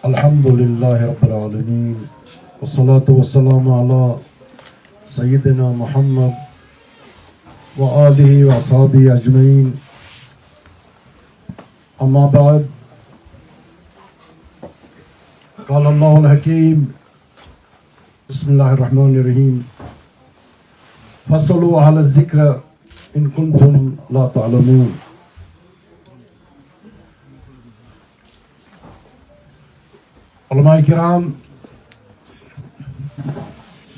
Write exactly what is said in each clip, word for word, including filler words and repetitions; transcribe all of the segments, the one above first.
الحمد لله رب العالمين، والصلاة والسلام على سيدنا محمد وآله وأصحابه أجمعين. أما بعد، قال الله الحكيم، بسم الله الرحمن الرحيم، فاسألوا أهل الذكر إن كنتم لا تعلمون. علماء کرام،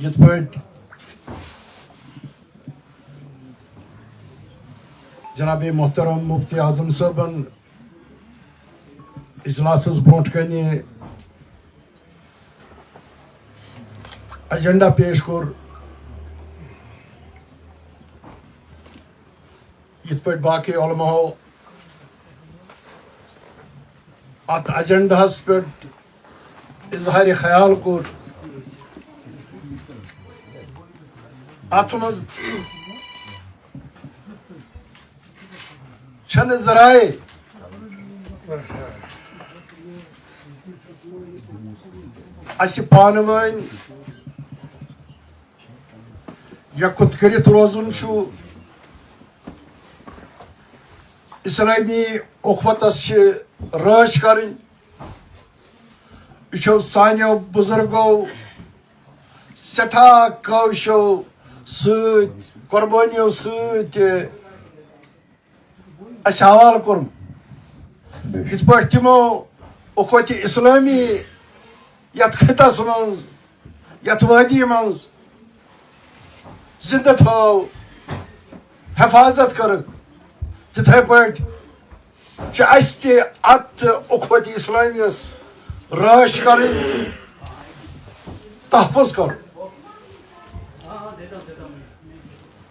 یِتھ پٲٹھۍ جناب محترم مفتی اعظم صٲبن اجلاسس برونٛٹھ کنہِ ایجنڈا پیش کوٚر، یِتھ پٲٹھۍ باقٕے علماہو اتھ ایجنڈاہس پٮ۪ٹھ اظہار خیال کوٚر، اتھ منٛز چھنہٕ ذرایع اسہِ پانہٕ وٲنۍ یکُت کٔرِتھ روزُن چھُ، اسلٲمی اخوتس چھِ رٲچھ کرٕنۍ۔ یہِ چھُ سانیو بزرگو سٮ۪ٹھاہ کٲوشو سۭتۍ، قۄربٲنیو سۭتۍ اسہِ حوالہٕ کوٚرمُت۔ یِتھ پٲٹھۍ تِمو اخوتِ اسلٲمی یتھ خطس منٛز، یتھ وادی منٛز زندٕ تھٲو، حفاظت کٔرٕکھ، تِتھے پٲٹھۍ چھِ اسہِ تہِ اتھ اخوتِ اسلٲمیس رٲچھ کرٕنۍ، تحفظ کرُن۔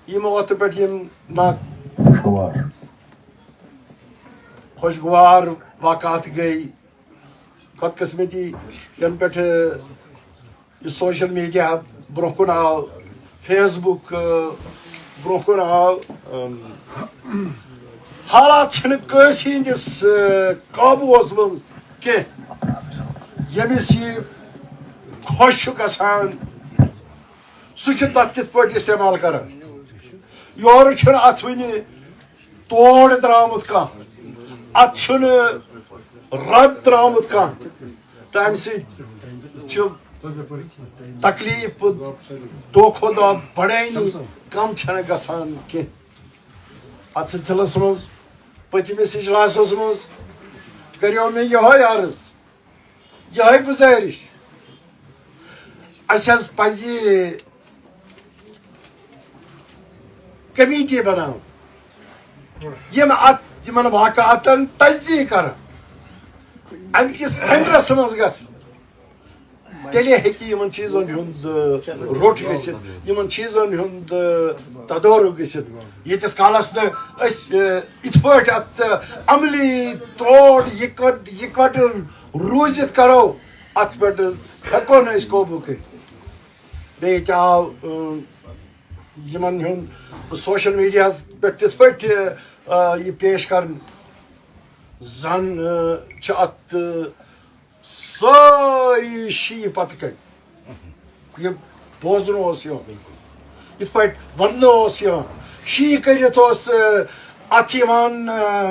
یِم اوترٕ پٮ۪ٹھ یِم نا-، خوشگوار۔ خوشگوار واقعات گٔے، بدقسمتی، ینہٕ پٮ۪ٹھ یہِ سوشل میڈیا برونٛہہ کُن آو، فیس بُک، آ، برونٛہہ کُن آو، ام، حالات چھِنہٕ کٲنٛسہِ ہٕنٛدِس، آ، قابوٗوَس منٛز کینٛہہ۔ ییٚمِس یہِ خۄش چھُ گژھان، سُہ چھُ تَتھ تِتھ پٲٹھۍ استعمال کران۔ یورٕ چھُنہٕ اَتھ وٕنہِ تور درٛامُت کانٛہہ، اَتھ چھُنہٕ رد درٛامُت کانٛہہ، تَمہِ سۭتۍ چھُ تکلیٖف دۄہ کھۄتہٕ دۄہ بڑٲنی، کم چھنہٕ گژھان کینٛہہ۔ اتھ سلسلس منٛز پٔتمِس اجلاسس منٛز کریو مےٚ یِہوے عرض، یِہوے گُزٲرِش، اسہِ حظ پزِ کمیٹی بناوٕنۍ، یِم اتھ، یِمن واقعاتن تجزیہ کرن، امہِ کِس سینٹرس منٛز گژھِ۔ تیٚلے ہیٚکہِ یِمن چیٖزن ہُنٛد، آ، روٚٹ گٔژھِتھ، یِمن چیٖزن ہُنٛد، آ، تدورُک گٔژھِتھ۔ ییٖتِس کالس نہٕ أسۍ، آ، یِتھ پٲٹھۍ اتھ، آ، عملی طور یِکوٹ-، یِکوٹہٕ روٗزِتھ کرو، اتھ پٮ۪ٹھ ہٮ۪کو نہٕ أسۍ قوبوٗ کٔرِتھ۔ بیٚیہِ ییٚتہِ آو، آ، یِمن ہُنٛد سوشل میڈیاہس پٮ۪ٹھ تِتھ پٲٹھۍ، آ، یہِ پیش کرنہٕ، زن، آ، چھِ اتھ، آ، سٲری شیعہ پتہٕ کنۍ۔ یہِ بوزنہٕ اوس یِوان، یِتھ پٲٹھۍ وننہٕ اوس یِوان، شیعہ کٔرِتھ اوس، آ، اتھ یِوان، آ،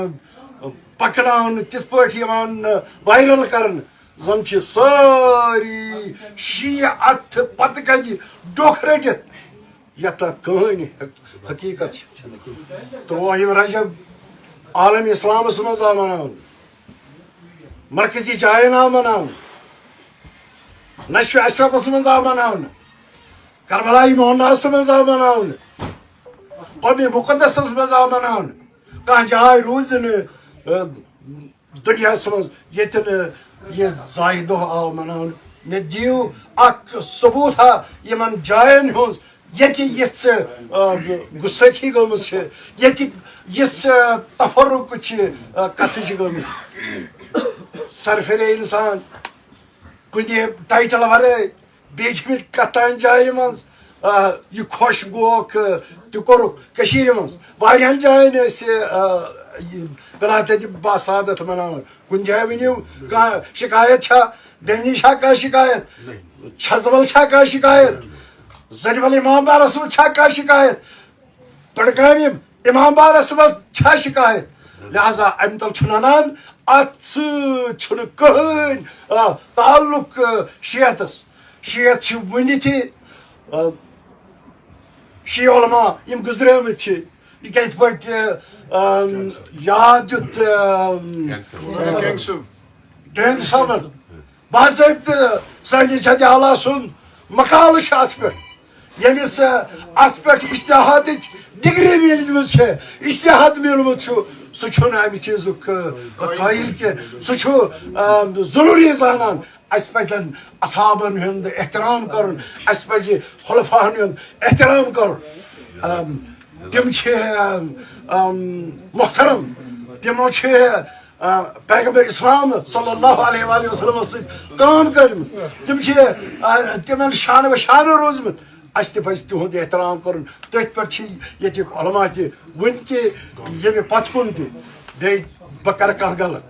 پکناونہٕ، تِتھ پٲٹھۍ یِوان، آ، وایرل کرنہٕ۔ زن چھِ سٲری شیعہ اتھ پتہٕ کنہِ ڈوکھ رٔٹِتھ، یتھ تتھ کٕہٕنۍ حق-، حقیقت چھِ۔ ترٛوہِم رجب عالم اسلامس منٛز آو مناونہٕ، مرکزی جاین آو مناونہٕ، نشف اشرفس منٛز آو مناونہٕ، کربلائی محناہس منٛز آو مناونہٕ، قوم مقدسس منٛز آو مناونہٕ۔ کانٛہہ جاے روٗز نہٕ، آ، دُنیاہس منٛز ییٚتہِ نہٕ یہِ زایہِ دۄہ آو مناونہٕ۔ مےٚ دِیِو اکھ ثبوٗت ہا یِمن جاین ہُنٛد، ییٚتہِ یِژھ، آ، گُستٲخی گٔمٕژ چھِ، ییٚتہِ یِژھ، آ، تفرق چھِ، آ، کتھٕ چھِ گٔمٕژ۔ سرفرے انسان کُنہِ ٹائٹل ورٲے بیٚیہِ چھِ مےٚ کتھ تام جایہِ منٛز، آ، یہِ خۄش گوکھ، آ، تہِ کوٚرُکھ کٔشیٖرِ منٛز۔ واریاہن جاین ٲسۍ، آ، یہِ بلاتتہِ باسعادت مناوان۔ کُنہِ جایہِ ؤنِو، کانٛہہ شکایت چھا؟ دٔمنی چھا کانٛہہ شکایت؟ چھزبل چھا کانٛہہ شکایت؟ زنہِ بل امام بارس منٛز چھا کانٛہہ شکایت؟ بڈگامہِ امام بارس منٛز چھا شکایت؟ لہذا امہِ تل چھُنہٕ انان، اتھ سۭتۍ چھُنہٕ کٕہٕنۍ، آ، تعلق، آ، شیعتس۔ شیعت چھِ وُنہِ تہِ، آ، شیعہ علماء یِم گُزریمٕتۍ چھِ، یہِ کِتھ پٲٹھۍ، آ، آم، یاد دیُت، آم، ٹینگ صٲبن۔ باضٲبطہٕ سٲنِس جدِ اعلیٰ سُنٛد مقالہٕ چھُ اَتھ پٮ۪ٹھ، ییٚمِس، آ، اَتھ پٮ۪ٹھ اجتہادٕچ ڈگری میٖلمٕژ چھےٚ، اجتہاد میٖلمُت چھُ، سُہ چھُنہٕ اَمہِ چیٖزُک، آ، قٲیِل کینٛہہ۔ سُہ چھُ، آ، ضروٗری زانان۔ اَسہِ پَزَن اصحابَن ہُنٛد احترام کَرُن، اَسہِ پَزِ خلفاہَن ہُنٛد احترام کَرُن۔ آ، تِم چھِ، آ، آ، محترم، تِمو چھِ، آ، پیغمبر اسلام صلی اللہ علیہ وآلہ وسلمس سۭتۍ کٲم کٔرمٕژ۔ تِم چھِ، آ، تِمن شانہٕ بہ شانہٕ روٗزمٕتۍ۔ اَسہِ تہِ پَزِ تِہُنٛد احترام کَرُن۔ تٔتھۍ پٮ۪ٹھ چھِ ییٚتِکۍ علماء تہِ وُنہِ تہِ، ییٚمہِ پَتہٕ کُن تہِ۔ بیٚیہِ بہٕ کَرٕ کانٛہہ غلط،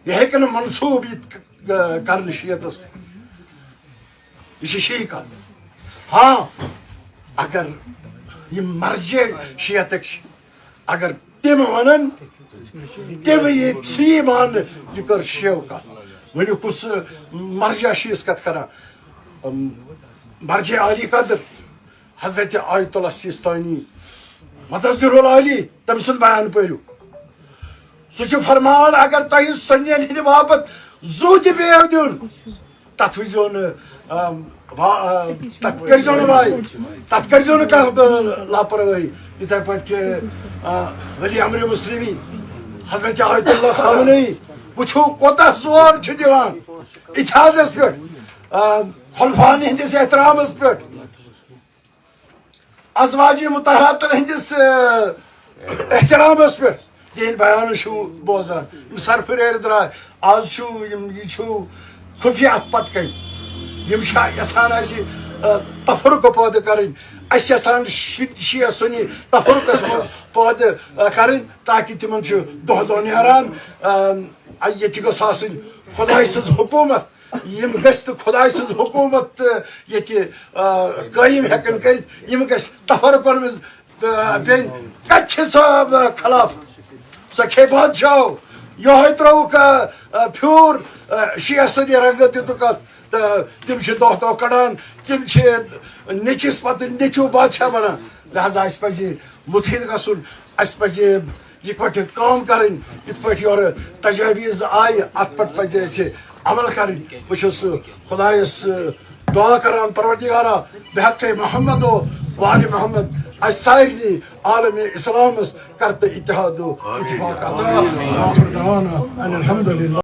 یہِ ہیٚکہِ نہٕ منسوٗب یِتھ ک-، کرنہٕ شیعتس۔ یہِ چھِ شیعہ کتھ۔ ہاں، اگر یِم مرجع شیعتٕکۍ چھِ، اگر تِم ونن، تِم یہِ ژھٕیہِ ماننہٕ، یہِ کٔر شیعو کتھ۔ ؤنِو، کُس مرجع چھُ یِژھ کتھ کران؟ أم، مرجع عالی قدر، حضرت آیت اللہ سیستانی، مدثر العالی، تٔمۍ سُنٛد بیان پٔرِو۔ سُہ چھُ فرماوان، اگر تۄہہِ سنین ہٕنٛدِ باپتھ زُو تہِ پیٚیو دیُن، تتھ وٕچھزیو نہٕ، آم، وا-، آ، تتھ کٔرزیو نہٕ واے، تتھ کٔرزیو نہٕ کانٛہہ، آ، لاپروٲہی۔ یِتھے پٲٹھۍ چھِ، آ، ولی امر مسلمی حضرت آیت اللہ خامنہی، وٕچھِو کوتاہ زور چھُ دِوان اتحادس پٮ۪ٹھ، آ، خلفاہن ہٕنٛدِس احترامس پٮ۪ٹھ۔ ازواج مطہراتن ہٕنٛدِس، آ، احترامس پٮ۪ٹھ۔ تِہنٛدۍ بیان چھُو بوزان، یِم سرفریر درٛاے۔ آز چھُ یِم، یہِ چھُ خفیہ اتھ پتہٕ کنۍ۔ یِم چھا یژھان اسہِ، آ، تفرقہٕ پٲدٕ کرٕنۍ۔ اسہِ یژھان شی-، شیعہ سنی تفرقس منٛز پٲدٕ، آ، کرٕنۍ، تاکہ تِمن چھُ دۄہ دۄہ نیران، آ، ییٚتہِ گٔژھ آسٕنۍ خدایہِ سٕنٛز حکومت۔ یِم گٔژھۍ تہٕ خدایہِ سٕنٛز حکومت تہٕ ییٚتہِ، آ، قٲیِم ہٮ۪کن کٔرِتھ، یِم گٔژھۍ تفرقن منٛز، آ، پیٚنۍ۔ کتہِ چھِ سۄ، آ، خلافت؟ سۄ کھے بادشاہو، یِہوے ترٛووُکھ، آ، آ، پھیوٗر، آ، شیعہ سٕنٛدِ رنٛگہٕ دِتُکھ اتھ، تہٕ تِم چھِ دۄہ دۄہ کڑان، تِم چھِ نیٚچِس پتہٕ نیٚچوٗ بادشاہ بنان۔ لہذا اسہِ پزِ مُتحد گژھُن، اسہِ پزِ یِتھ پٲٹھۍ کٲم کرٕنۍ، یِتھ پٲٹھۍ یورٕ تجاویز آیہِ، اتھ پٮ۪ٹھ پزِ اسہِ عمل کرٕنۍ۔ بہٕ چھُس خدایس دعا کران، پروردگارا، بحق محمد و وآل محمد، اسہِ سارنٕے عالم اسلامس کر تہٕ اتحاد و اتفاق عطا۔ وآخر دعوانا ان الحمد للہ۔